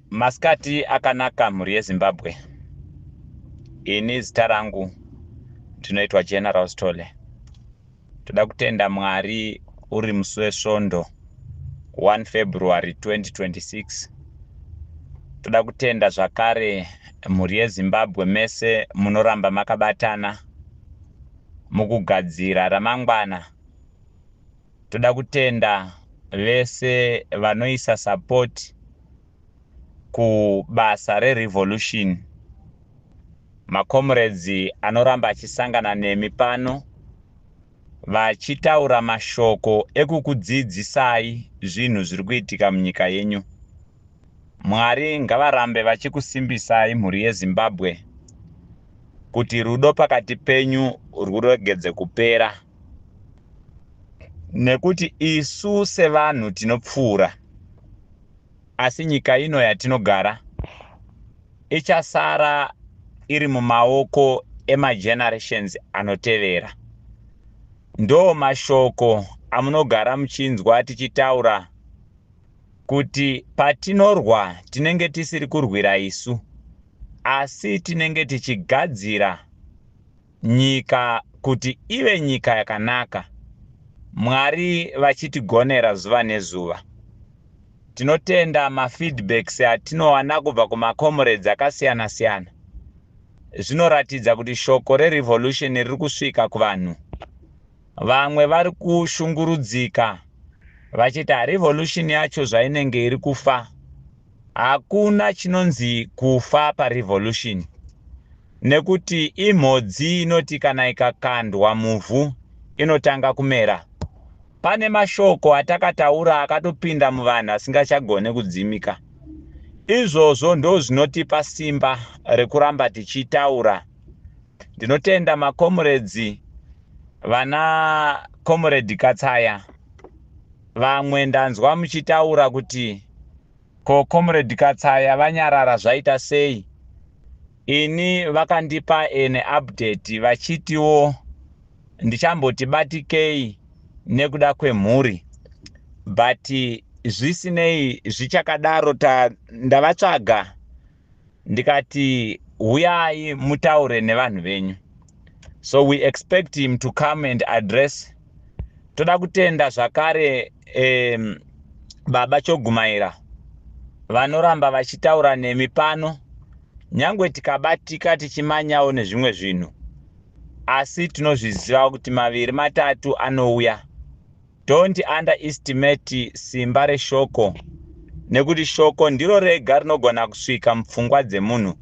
Masikati akanaka, mhuri yeZimbabwe. Ini zita rangu ndinoitwa General Stole. Toda kutenda Mwari, uri musi weSvondo 1 February 2026. Toda kutenda zvakare mhuri yeZimbabwe mese munoramba makabatana mukugadzira ramangwana. Toda kutenda vese vanoisa support kubasa rerevolution, macomrades anoramba achisangana nemi pano vachitaura mashoko ekukudzidzisai zvinhu zviri kuitika munyika yenyu. Mwari ngavarambe vachikusimbisai, mhuri yeZimbabwe, kuti rudo pakati penyu rwuregedze kupera, nekuti isu sevanhu tinopfuura, asi nyika ino yatinogara ichasara iri mumaoko emagenerations anotevera. Ndo mashoko amunogara muchinzwa tichitaura kuti patinorwa tinenge tisiri kurwira isu, asi tinenge tichigadzira nyika kuti ive nyika yakanaka, Mwari vachitigonera zuva nezuva. Tinotenda mafeedbacks atinowana kubva kumacomrades akasiyana-siyana. Zvinoratidza kuti shoko rerevolution riri kusvika kuvanhu. Vamwe vari kushungurudzika vachiti revolution yacho zvainenge iri kufa. Hakuna chinonzi kufa parevolution, nekuti imhodzi inoti kana ikakandwa muvhu inotanga kumera. Pane mashoko atakataura akatopinda muvanhu asingachagone kudzimika. Izvozvo ndo zvinotipa simba rekuramba tichitaura. Ndinotenda macomrades, vana Comrade Katsaya. Vamwe ndanzwa muchitaura kuti, "Ko, Comrade Katsaya vanyarara, zvaita sei?" Ini vakandipa an update vachitiwo ndichamboti batikei nekuda kwemhuri, but zvisinei, zvichakadaro, ndavatsvaga ndikati, "Uyai mutaure nevanhu venyu." So we expect him to come and address. Toda kutenda zvakare Baba Chogumaira vanoramba vachitaura nemi pano, nyangwe tikabatika tichimanyawo nezvimwe zvinhu, asi tinozviziva kuti maviri matatu anouya. Don't underestimate simba reshoko, nekuti shoko ndiro rega rinogona kusvika mupfungwa dzemunhu,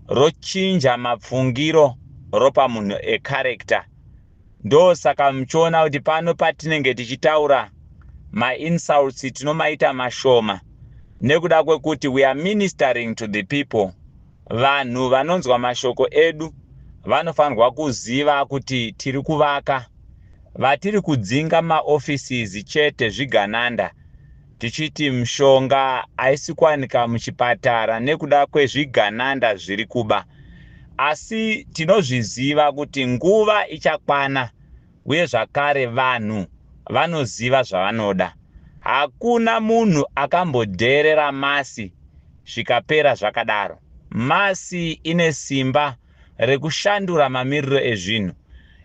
rochinja mapfungiro, ropa munhu echaracter. Ndosaka muchiona kuti pano patinenge tichitaura, mainsults tinomaita mashoma, nekuda kwekuti we are ministering to the people. Vanhu vanonzwa mashoko edu vanofanirwa kuziva kuti tiri kuvaka. Vatiri kudzinga maoffices chete zvigananda, tichiti mishonga haisi kuwanika muchipatara nekuda kwezvigananda zviri kuba, asi tinozviziva kuti nguva ichakwana, uye zvakare vanhu vanoziva zvavanoda. Hakuna munhu akambodheerera mass zvikapera zvakadaro. Mass ine simba rekushandura mamiriro ezvinhu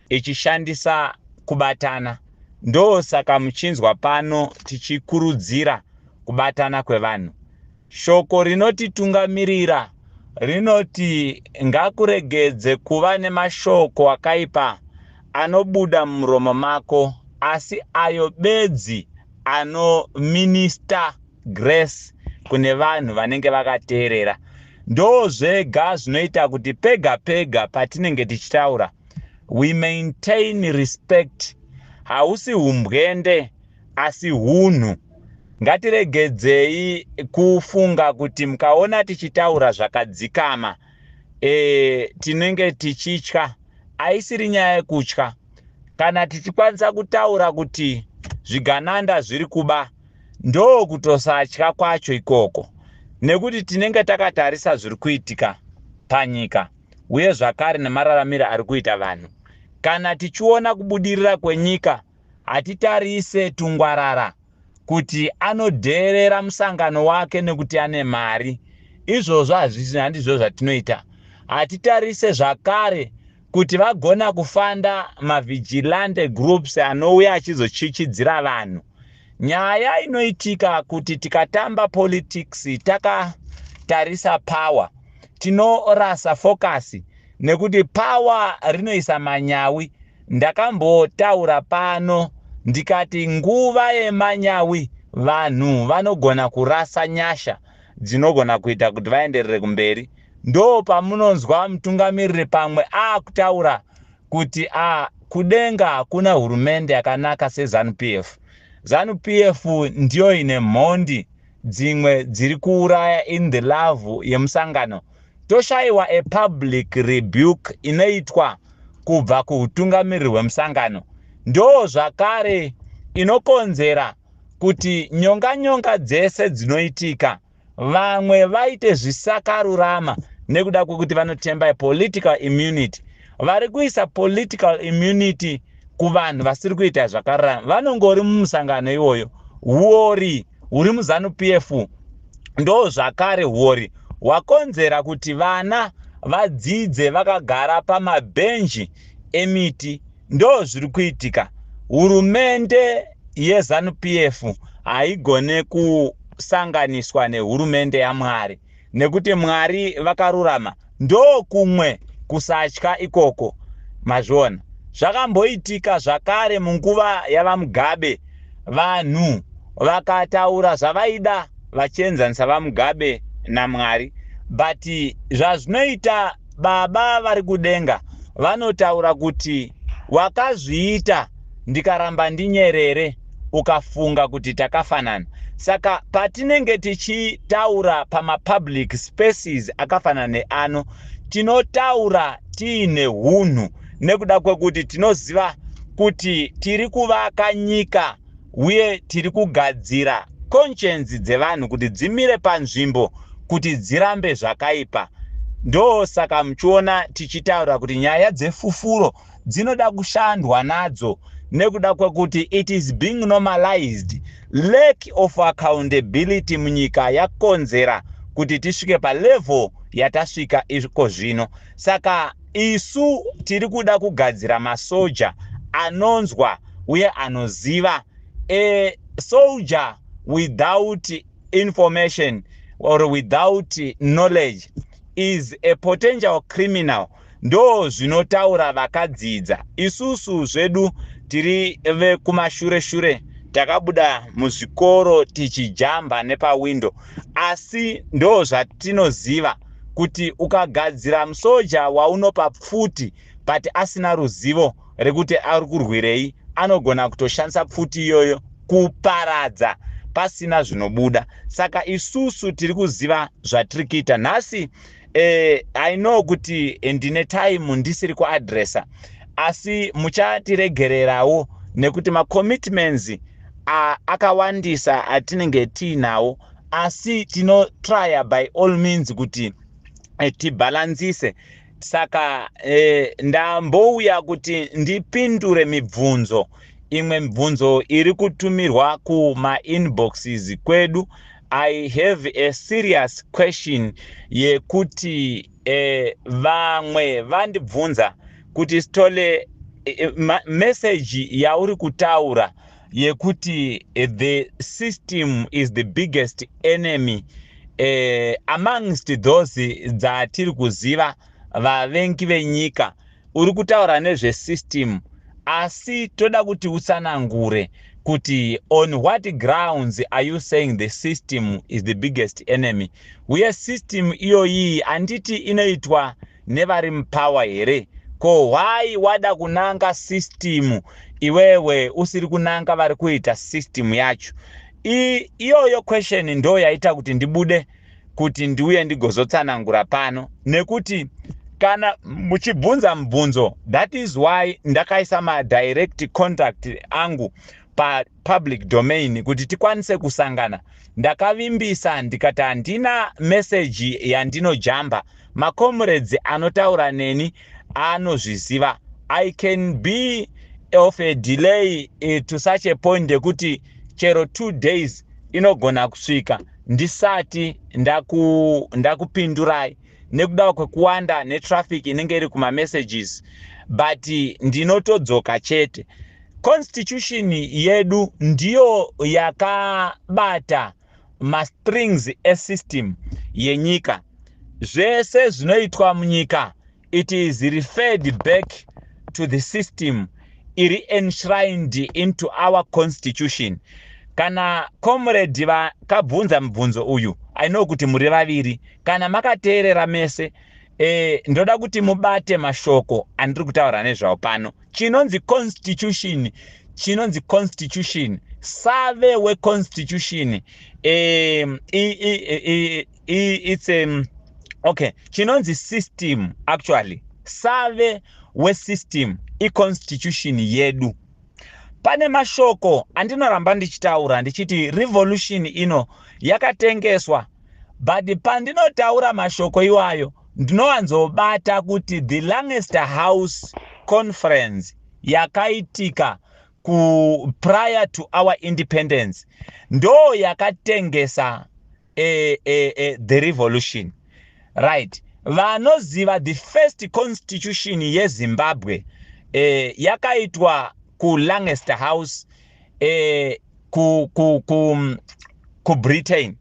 ichishandisa kubatana. Ndosaka muchinzwa pano tichikurudzira kubatana kwevanhu. Shoko rinotitungamirira rinoti ngakuregedze kuva nemashoko akaipa anobuda mumuromo mako, asi ayo bedzi anominister grace kune vanhu vanenge vakateerera. Ndo zvega zvinoita kuti pega pega patinenge tichitaura we maintain respect. Hausi umbwende, asi hunhu. Ngatiregedzei kufunga kuti mukaona tichitaura zvakadzikama tinenge tichitya. Haisiri nyaya yekutya. Kana tichikwanisa kutaura kuti zvigananda zviri kuba, ndokutosatya kwacho ikoko, nekuti tinenge takatarisa zviri kuitika panyika, uye zvakare nemararamiro ari kuita vanhu. Kana tichiona kubudirira kwenyika, hatitarise tungwarara kuti anodheerera musangano wake nekuti ane mari. Izvozvo hazvisi, handizvo zvatinoita. Hatitarise zvakare kuti vagona kufanda mavigilante groups anouya achizochichidzira vanhu. Nyaya inoitika kuti tikatamba politics takatarisa power, tinorasa focus, nekuti power rinoisa manyawi. Ndakambotaura pano ndikati nguva yemanyawi vanhu vanogona kurasa nyasha dzinogona kuita kuti vaenderere kumberi. Ndo pamunonzwa mutungamiriri pamwe aakutaura kuti a kudenga hakuna hurumende yakanaka seZANU PF. ZANU PF ndiyo ine mhondi dzimwe dziri kuuraya in the love yemusangano. Toshayiwa a public rebuke inoitwa kubva kuutungamiriri hwemusangano. Ndo zvakare inokonzera kuti nyonga nyonga dzese dzinoitika, vamwe vaite zvisakarurama nekuda kwekuti vanotemba political immunity. Vari kuisa political immunity kuvanhu vasiri kuita zvakarurama, vanongori mumusangano iwoyo. Huori huri muZANU PF ndo zvakare huori hwakonzera kuti vana vadzidze vakagara pamabhenji emiti. Ndo zviri kuitika. Hurumende yeZANU PF haigone kusanganiswa nehurumende yaMwari, nekuti Mwari vakarurama. Ndo kumwe kusatya ikoko. Mazviona, zvakamboitika zvakare munguva yavaMugabe. Vanhu vakataura zvavaida vachienzanisa vaMugabe naMwari, but zvazvinoita, Baba vari kudenga vanotaura kuti wakazviita ndikaramba ndinyerere, ukafunga kuti takafanana. Saka patinenge tichitaura pamapublic spaces akafanana neano, tinotaura tiine hunhu, nekuda kwekuti tinoziva kuti tiri kuvaka nyika uye tiri kugadzira conscience dzevanhu kuti dzimire panzvimbo, kuti dzirambe zvakaipa. Ndo saka muchiona tichitaura kuti nyaya dzefufuro dzinoda kushandwa nadzo, nekuda kwekuti it is being normalized. Lack of accountability munyika yakonzera kuti tisvike palevel yatasvika iko zvino. Saka isu tiri kuda kugadzira masoja anonzwa uye anoziva. A soldier without information or without knowledge is a potential criminal. Ndo zvinotaura vakadzidza. Isusu zvedu tiri vekumashure shure, takabuda muzvikoro tichijamba nepawindo, asi ndo zvatinoziva kuti ukagadzira musoja waunopa pfuti but asina ruzivo rekuti ari kurwirei, anogona kutoshandisa pfuti iyoyo kuparadza pasina zvinobuda. Saka isusu tiri kuziva zvatiri kuita nhasi. I know kuti ndine time ndisiri kuadresa, asi muchatiregererawo nekuti macommitments akawandisa atinenge tiinawo, asi tinotrya by all means kuti tibhalansise. Saka ndambouya kuti ndipindure mibvunzo, imwe mibvunzo iri kutumirwa kumainboxes kwedu. I have a serious question yekuti vamwe vandibvunza kuti, "Sithole, message yauri kutaura yekuti the system is the biggest enemy amongst those dzatiri kuziva vavengi venyika, uri kutaura nezvesystem, asi toda kuti utsanangure kuti on what grounds are you saying the system is the biggest enemy? Uye system iyoyi handiti inoitwa nevari mupower here? Ko why wada kunanga system iwewe usiri kunanga vari kuita system yacho?" Iyoyo question ndo yaita kuti ndibude kuti ndiuye ndigozotsanangura pano, nekuti kana muchibvunza mubvunzo, that is why ndakaisa madirect contact angu papublic domain kuti tikwanise kusangana. Ndakavimbisa ndikati handina meseji yandinojamba. Macomrades anotaura neni anozviziva. I can be of a delay to such a point yekuti chero 2 days inogona kusvika. Ndisati ndakupindurai nekuda kwekuwanda netraffic inenge iri kumamessages, but ndinotodzoka chete. Constitution yedu ndiyo yakabata mastrings esystem yenyika. Zvese zvinoitwa munyika, it is referred back to the system iri enshrined into our constitution. Kana comrade vakabvunza mubvunzo uyu, I know kuti muri vaviri, kana makateerera mese, ndoda kuti mubate mashoko andiri kutaura nezvawo pano. Chinonzi constitution, chinonzi constitution, save weconstitution, it's okay, chinonzi system actually, save wesystem iconstitution yedu. Pane mashoko andinoramba ndichitaura ndichiti revolution ino yakatengeswa, but pandinotaura mashoko iwayo, ndinowanzobata kuti the Lancaster House Conference yakaitika ku prior to our independence ndo yakatengesa the revolution, right? Vanoziva the first constitution yeZimbabwe yakaitwa kuLancaster House kuBritain.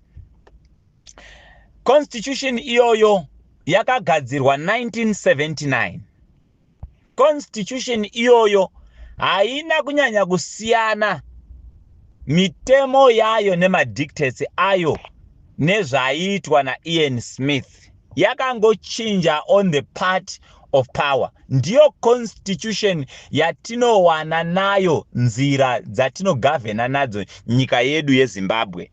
Constitution iyoyo yakagadzirwa 1979. Constitution iyoyo haina kunyanya kusiyana mitemo yayo nemadictates ayo nezvaiitwa naIan Smith. Yakangochinja on the part of power. Ndiyo constitution yatinowana nayo nzira dzatinogavhena nadzo nyika yedu yeZimbabwe.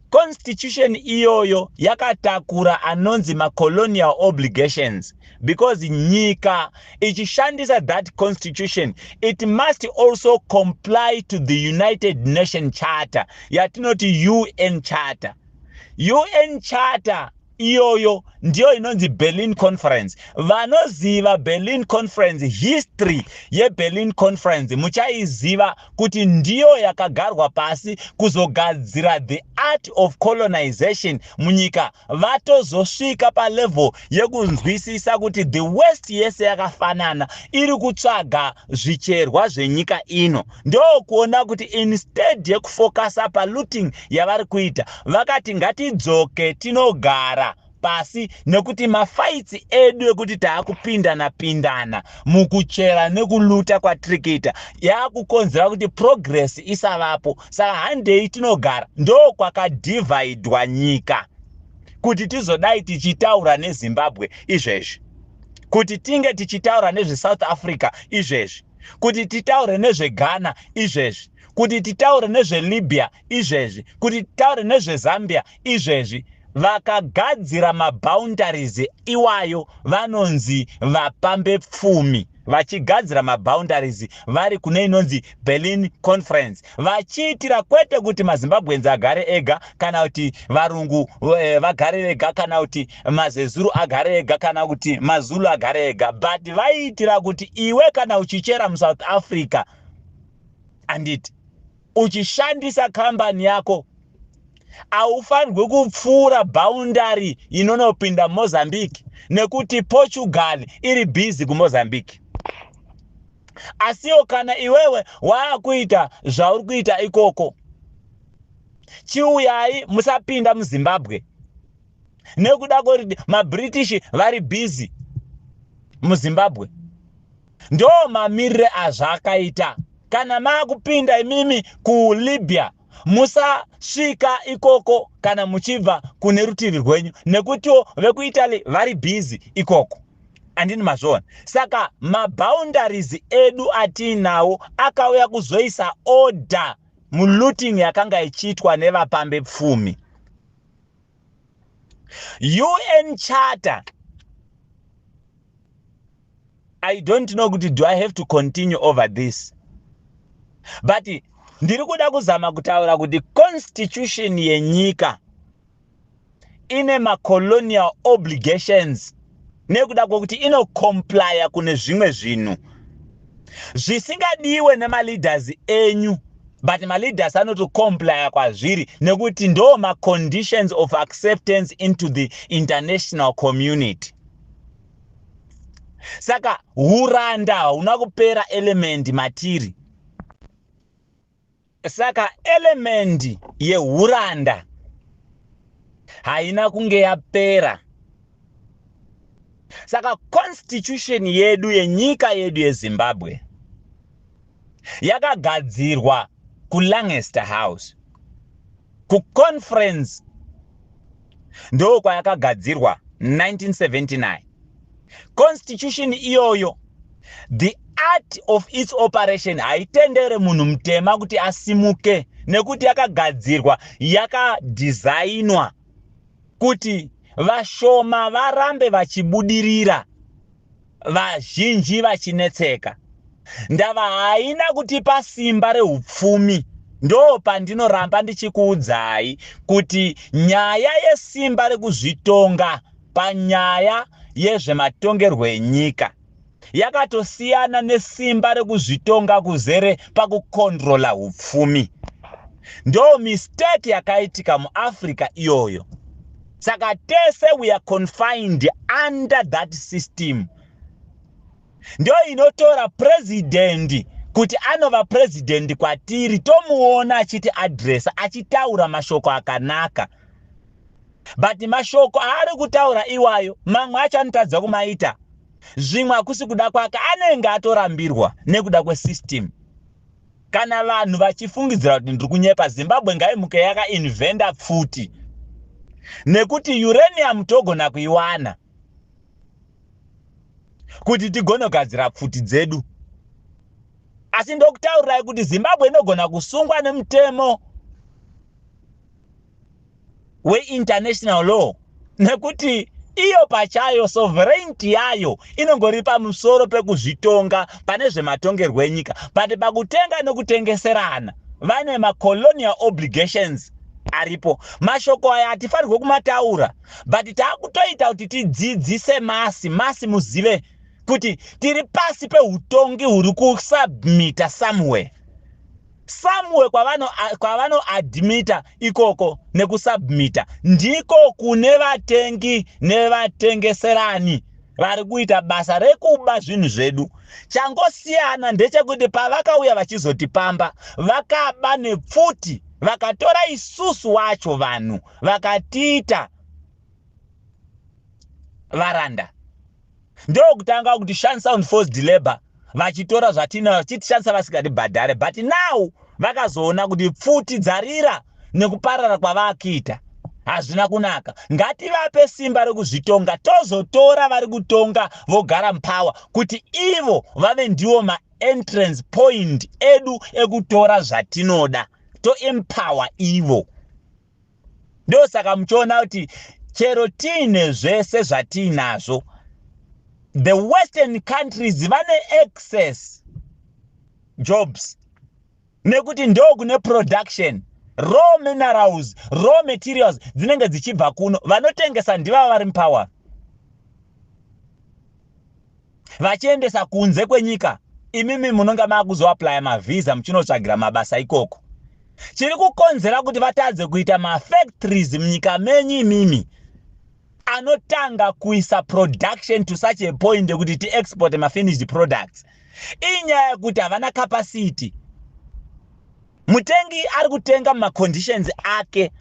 Constitution iyoyo yakatakura anonzi macolonial obligations, because nyika ichishandisa that constitution, it must also comply to the United Nation Charter, yatinoti UN Charter. UN Charter iyoyo ndiyo inonzi Berlin Conference. Vanoziva Berlin Conference, history yeBerlin Conference muchaiziva kuti ndiyo yakagarwa pasi kuzogadzira the art of colonization munyika. Vatozosvika palevel yekunzwisisa kuti the West yese yakafanana, iri kutsvaga zvicherwa zvenyika ino. Ndokuona kuti instead yekufokasa palooting yavari kuita, vakati ngatidzoke tinogara pasi, nekuti mafights edu ekuti taakupindana pindana mukuchera nekuluta kwatiri kuita yaakukonzera kuti progress isavapo. Saka handei tinogara. Ndo kwakadhivhaidwa nyika kuti tizodai tichitaura neZimbabwe izvezvi, kuti tinge tichitaura nezveSouth Africa izvezvi, kuti titaure nezveGhana izvezvi, kuti titaure nezveLibya izvezvi, kuti titaure nezveZambia izvezvi. Vakagadzira maboundaries iwayo vanonzi vapambe pfumi, vachigadzira maboundaries vari kune inonzi Berlin Conference, vachiitira kwete kuti maZimbabweans agare ega, kana kuti varungu vagare vega, kana kuti maZezuru agare ega, kana kuti maZulu agare ega, but vaiitira kuti iwe kana uchichera muSouth Africa, anditi uchishandisa kambani yako, haufanirwi kupfuura boundary inonopinda Mozambique, nekuti Portugal iri busy kuMozambique. Asiwo kana iwewe waakuita zvauri kuita ikoko, chiuyai musapinda muZimbabwe, nekuda kwekuti maBritish vari busy muZimbabwe. Ndo mamirire azvakaita. Kana maakupinda imimi kuLibya, musasvika ikoko kana muchibva kune rutivi rwenyu, nekutiwo vekuItaly vari busy ikoko. Andini mazviona? Saka maboundaries edu atiinawo akauya kuzoisa order mulooting yakanga ichiitwa nevapambe pfumi. UN Charter, I don't know kuti do I have to continue over this, but ndiri kuda kuzama kutaura kuti constitution yenyika ine macolonial obligations, nekuda kwokuti inocomplya kune zvimwe zvinhu zvisingadiwe nemaleaders enyu. But maleaders anotocomplya kwazviri nekuti ndo maconditions of acceptance into the international community. Saka uranda hauna kupera, element matiri. Saka element yeuranda haina kunge yapera. Saka constitution yedu yenyika yedu yeZimbabwe yakagadzirwa kuLancaster House kuconference, ndo kwayakagadzirwa 1979. Constitution iyoyo, the art of its operation, haitendere munhu mutema kuti asimuke, nekuti yakagadzirwa, yakadhizainwa kuti vashoma varambe vachibudirira, vazhinji vachinetseka. Ndava haina kutipa simba reupfumi. Ndo pandinoramba ndichikuudzai kuti nyaya yesimba rekuzvitonga panyaya yezvematongerwo enyika yakatosiyana nesimba rekuzvitonga kuzere pakukontrola upfumi. Ndo mistake yakaitika muAfrica iyoyo. Saka tese we are confined under that system. Ndo inotora purezidendi kuti anova purezidendi kwatiri, tomuona achiti adresa, achitaura mashoko akanaka, but mashoko aari kutaura iwayo mamwe acho anotadza kumaita. Zvimwe hakusi kuda kwake, anenge atorambirwa nekuda kwesystem. Kana vanhu vachifungidzira kuti ndiri kunyepa, Zimbabwe ngaimuke yakainventa pfuti, nekuti uranium togona kuiwana kuti tigone kugadzira pfuti dzedu. Asi ndokutaurirai kuti Zimbabwe inogona kusungwa nemutemo weinternational law, nekuti iyo pachayo sovereignty yayo inongori pamusoro pekuzvitonga pane zvematongerwo enyika, but pakutenga nekutengeserana vane macolonial obligations aripo. Mashoko aya hatifanirwe kumataura, but taakutoita kuti tidzidzise mass, muzive kuti tiri pasi peutongi huri kusubmita somewhere, somewhere kwavanoadmita ikoko nekusubmita, ndiko kune vatengi nevatengeserani vari kuita basa rekuba zvinhu zvedu. Changosiyana ndechekuti pavakauya vachizotipamba, vakaba nepfuti, vakatora isusu wacho vanhu, vakatiita varanda. Ndokutanga kuti shandisa on forced labor, vachitora zvatina, vachitishandisa vasingatibhadhare. But now vakazoona kuti pfuti dzarira nekuparara kwavakuita hazvina kunaka, ngativape simba rekuzvitonga, tozotora vari kutonga vogara mupower, kuti ivo vave ndiwo maentrance point edu ekutora zvatinoda, toempower ivo. Ndosaka muchiona kuti chero tiine zvese zvatiinazvo, the western countries vane access jobs, nekuti ndokune production, raw minerals, raw materials dzinenge dzichibva kuno. Vanotengesa ndivava vari mupower, vachiendesa kunze kwenyika. Imimi munonga maakuzoaplya mavhisa muchinotsvagira mabasa ikoko. Chiri kukonzera kuti vatadze kuita mafactories munyika menyu imimi anotanga kuisa production to such a point yekuti tiexporte mafinished products inyaya yekuti havana capacity. Mutengi ari kutenga mumaconditions ake.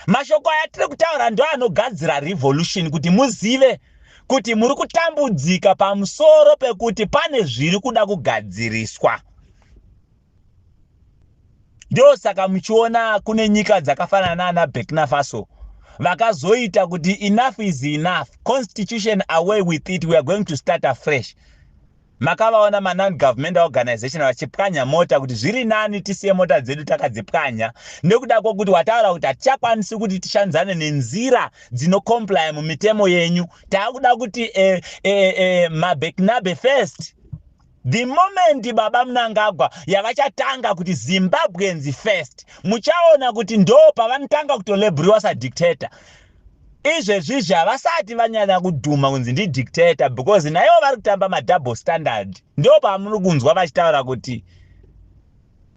Mashoko aya tiri kutaura ndo anogadzira revolution, kuti muzive kuti muri kutambudzika pamusoro pekuti pane zviri kuda kugadziriswa. Ndosaka muchiona kune nyika dzakafanana naana Burkina Faso vakazoita kuti enough is enough, constitution away with it, we are going to start afresh. Makavaona manon-governmental organization vachipwanya mota, kuti zviri nani tisiye mota dzedu takadzipwanya, nekuda kwokuti wataura kuti hatichakwanisi kuti tishandzane nenzira dzinocomply mumitemo yenyu, taakuda kuti maBurkinabe first. The moment baba Mnangagwa yavachatanga kuti Zimbabweans first, muchaona kuti ndo pavanotanga kutolabeliwa sadictator. Izvezvizvi havasati vanyanya kudhuma kunzi ndidictator, because naivo vari kutamba madouble standard. Ndo pamuri kunzwa vachitaura kuti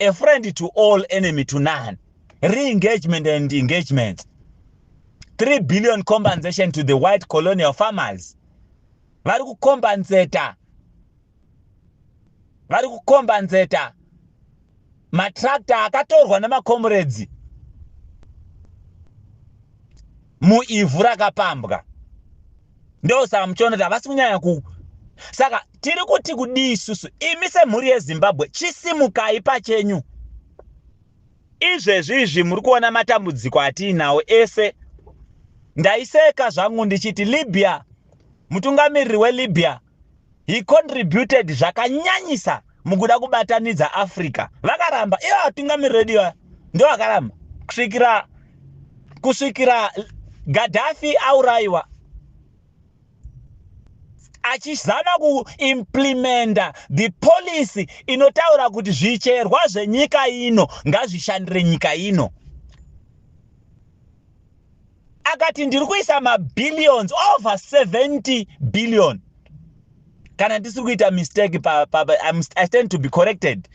A friend to all, enemy to none. Re-engagement and engagement. 3 billion compensation to the white colonial farmers. Vari kucompensata, vari kucompensata matractor akatorwa nemakomuredzi muivhu rakapambwa. Ndosaka muchiona kuti havasi kunyanya ku. Saka tiri kuti kudii isusu? Imi semhuri yeZimbabwe, chisimukai pachenyu. Izvezvi izvi muri kuona matambudziko atiinawo ese. Ndaiseka zvangu ndichiti Libya, mutungamiriri weLibya, he contributed zvakanyanyisa mukuda kubatanidza Africa. Vakaramba ivo vatungamiriri vedu ivava, ndo vakaramba kusvikira Gaddafi aurayiwa, achizama kuimplementa the policy inotaura kuti zvicherwa zvenyika ino ngazvishandire nyika ino. Akati ndiri kuisa mabillions, over 70 billion, kana ndisiri kuita mistake pa, I stand to be corrected,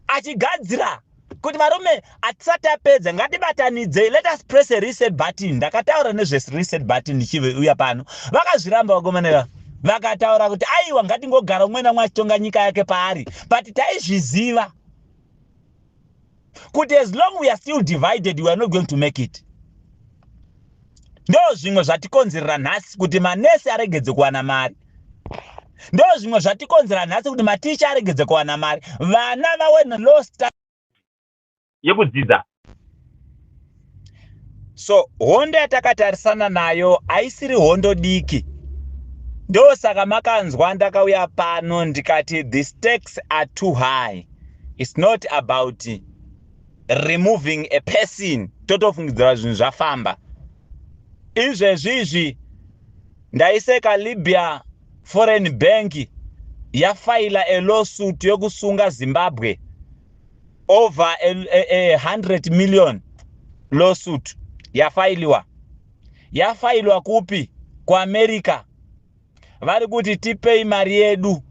achigadzira kuti varume, hatisati tapedza, ngatibatanidzei, let us press a reset button. Ndakataura nezvereset button ndichiuya pano. Vakazviramba vakomana, vakataura kuti aiwa, ngatingogara umwe namwe achitonga nyika yake paari. But taizviziva kuti as long we are still divided, we are not going to make it. Ndo zvimwe zvatikonzerera nhasi kuti manesi aregedze kuwana mari. Ndo zvimwe zvatikonzera nhasi kuti maticha aregedze kuwana mari, vana vawe nelow yekudzidza. So hondo yatakatarisana nayo haisiri hondo diki. Ndosaka makanzwa ndakauya pano ndikati the stakes are too high. It's not about removing a person totofungidzira zvinhu zvafamba. Izvezvizvi ndaiseka, Libya Foreign Bank yafaila a lawsuit yokusunga Zimbabwe over a 100 million lawsuit yafailiwa. Yafailwa kupi? KuAmerica. Vari kuti tipei mari yedu.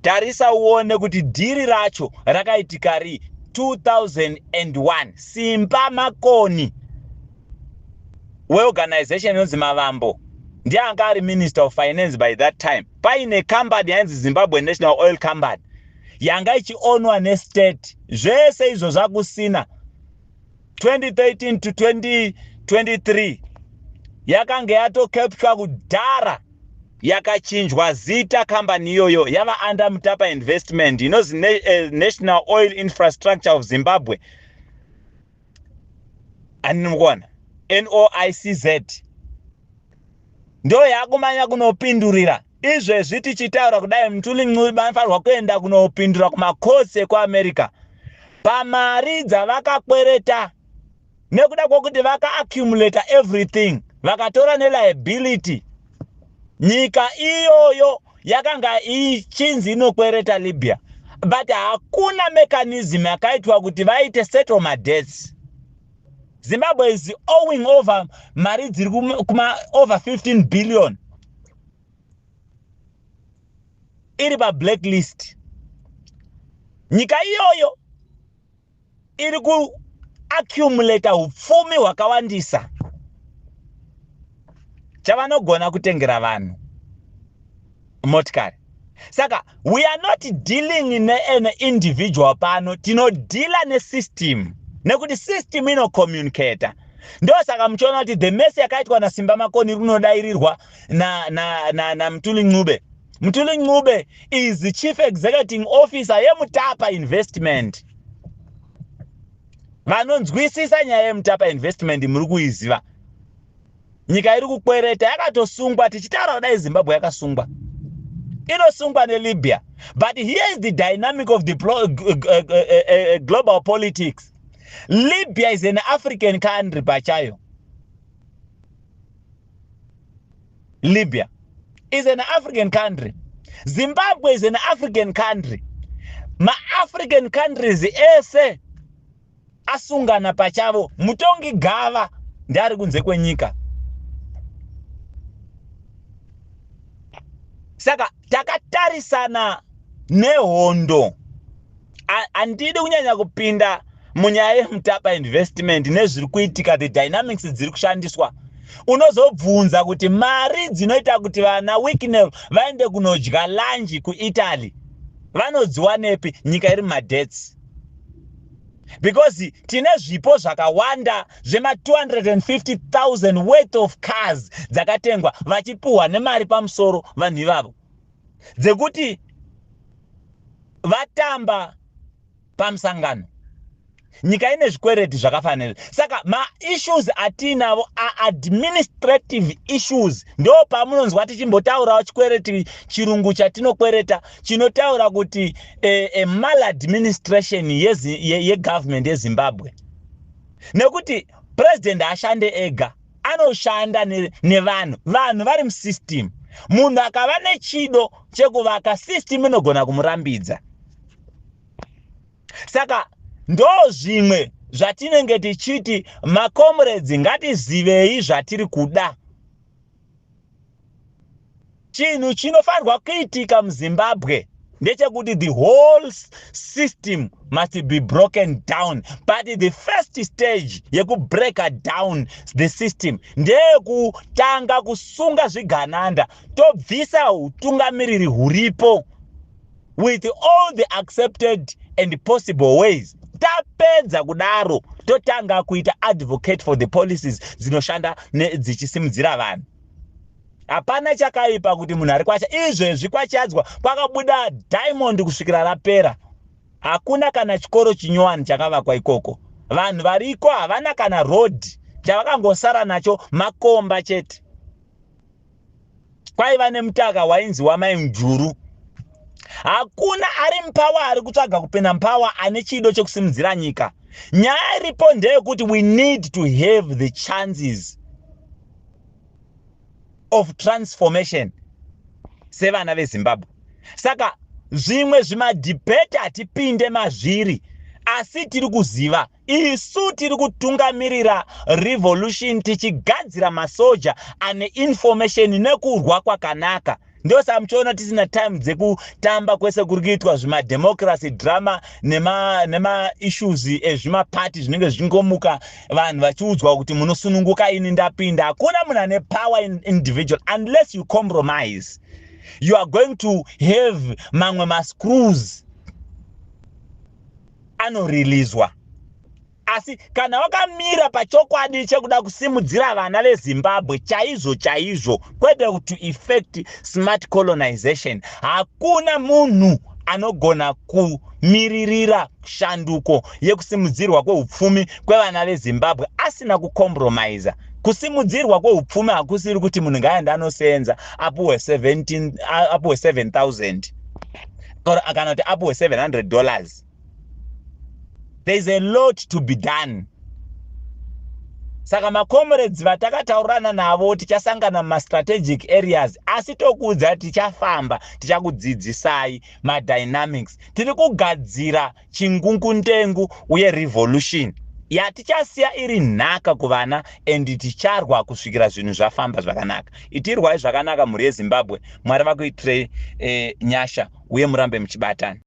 Tarisa uone kuti deal racho rakaitika ri 2001. Simba Makoni weorganization inonzi Mavambo ndiye anga ari Minister of Finance by that time. Paine company yainzi Zimbabwe National Oil Company yanga ichionwa nestate. Zvese izvo zvakusina. 2013 to 2023 yakanga yatokepwa kudhara, yakachinjwa zita kambani iyoyo, yava under Mutapa Investment, inonzi National Oil Infrastructure of Zimbabwe. Andini mukuona NOICZ ndo yakumanya kunopindurira. Izvezvi tichitaura kudai, Mthuli Ncube vanofanirwa kuenda kunopindura kumacourts ekuAmerica pamari dzavakakwereta, nekuda kwokuti vakaaccumulata everything, vakatora neliability. Nyika iyoyo yakanga ichinzi inokwereta Libya, but hakuna mechanism yakaitwa kuti vaite settle madebts. Zimbabwe is owing over mari dziri kuma over 15 billion, iri pablacklist. Nyika iyoyo iri kuaccumulata upfumi hwakawandisa, chavanogona kutengera vanhu motikari. Saka we are not dealing nean individual pano, tinodeala nesystem, nekuti system inocommunicata. Ndosaka muchiona kuti the mess yakaitwa naSimba Makoni rinodairirwa naMthuli na, na Ncube. Mthuli Ncube is the chief executing officer yeMutapa Investment. Vanonzwisisa nyaya yeMutapa Investment muri kuiziva. Nyika iri kukwereta, yakatosungwa. Tichitaura kudai, Zimbabwe yakasungwa, inosungwa neLibya. But here is the dynamic of the global politics. Libya is an African country pachayo. Libya is an African country. Zimbabwe is an African country. MaAfrican countries ese asungana pachavo. Mutongi gava ndeari kunze kwenyika. Saka takatarisana nehondo. Handidi kunyanya kupinda munyaya yeMutapa Investment nezviri kuitika, the dynamics dziri kushandiswa. Unozobvunza kuti mari dzinoita kuti vana Wicknell vaende kunodya lunch kuItaly vanodziwanepi, nyika iri mumadebts? Because tine zvipo zvakawanda zvema250 000 worth of cars dzakatengwa vachipuhwa nemari pamusoro vanhu ivavo, dzekuti vatamba pamusangano. Nyika ine zvikwereti zvakafanira. Saka maissues atiinavo aadministrative issues. Ndo pamunonzwa tichimbotaurawo chikwereti, chirungu chatinokwereta chinotaura kuti maladministration yegovernment yeZimbabwe, nekuti president haashande ega, anoshanda nevanhu. Vanhu vari musystem. Munhu akava nechido chekuvaka, system inogona kumurambidza. Saka ndo zvimwe zvatinenge tichiti, macomrades, ngatizivei zvatiri kuda. Chinhu chinofanirwa kuitika muZimbabwe ndechekuti the whole system must be broken down, but the first stage yekubreaka down the system ndeyekutanga kusunga zvigananda, tobvisa utungamiriri huripo with all the accepted and possible ways. Tapedza kudaro, totanga kuita advocate for the policies dzinoshanda dzichisimudzira vanhu. Hapana chakaipa kuti munhu ari kwacha izvezvi kwachiadzwa kwakabuda diamond kusvikira rapera. Hakuna kana chikoro chinyowani chakavakwa ikoko. Vanhu variko havana kana road, chavakangosara nacho makomba chete. Kwaiva nemutaka wainzi waMai Mujuru. Hakuna ari mupower ari kutsvaga kupinda mupower ane chido chekusimudzira nyika. Nyaya iripo ndeyekuti we need to have the chances of transformation sevana veZimbabwe. Saka zvimwe zvimadebate hatipinde mazviri, asi tiri kuziva isu tiri kutungamirira revolution, tichigadzira masoja ane information nekurwa kwakanaka. Ndosaka muchiona tisina time dzekutamba kwese kuri kuitwa zvimademocracy drama nemaissues nema ezvimapati zvinenge zvichingomuka, vanhu vachiudzwa kuti munosununguka, ini ndapinda. Hakuna munhu ane power in individual unless you compromise. You are going to have mamwe mascrews anoreleaswa, asi kana wakamira pachokwadi chekuda kusimudzira vana veZimbabwe chaizvo chaizvo, kwete to effect smart colonization, hakuna munhu anogona kumiririra shanduko yekusimudzirwa kweupfumi kwevana veZimbabwe asina kucompromisa. Kusimudzirwa kweupfumi hakusiri kuti munhu ngaaende anosenza apuwe 17, apuwe 7000 kana kuti apuwe $700. There is a lot to be done. Saka macomrades vatakataurirana navo, tichasangana mumastrategic areas, asi tokuudza, tichafamba tichakudzidzisai madynamics. Tiri kugadzira chingungundengu uye revolution yatichasiya iri nhaka kuvana, and ticharwa kusvikira zvinhu zvafamba zvakanaka. Itirwai zvakanaka, mhuri yeZimbabwe. Mwari vakuitirei nyasha uye murambe muchibatana.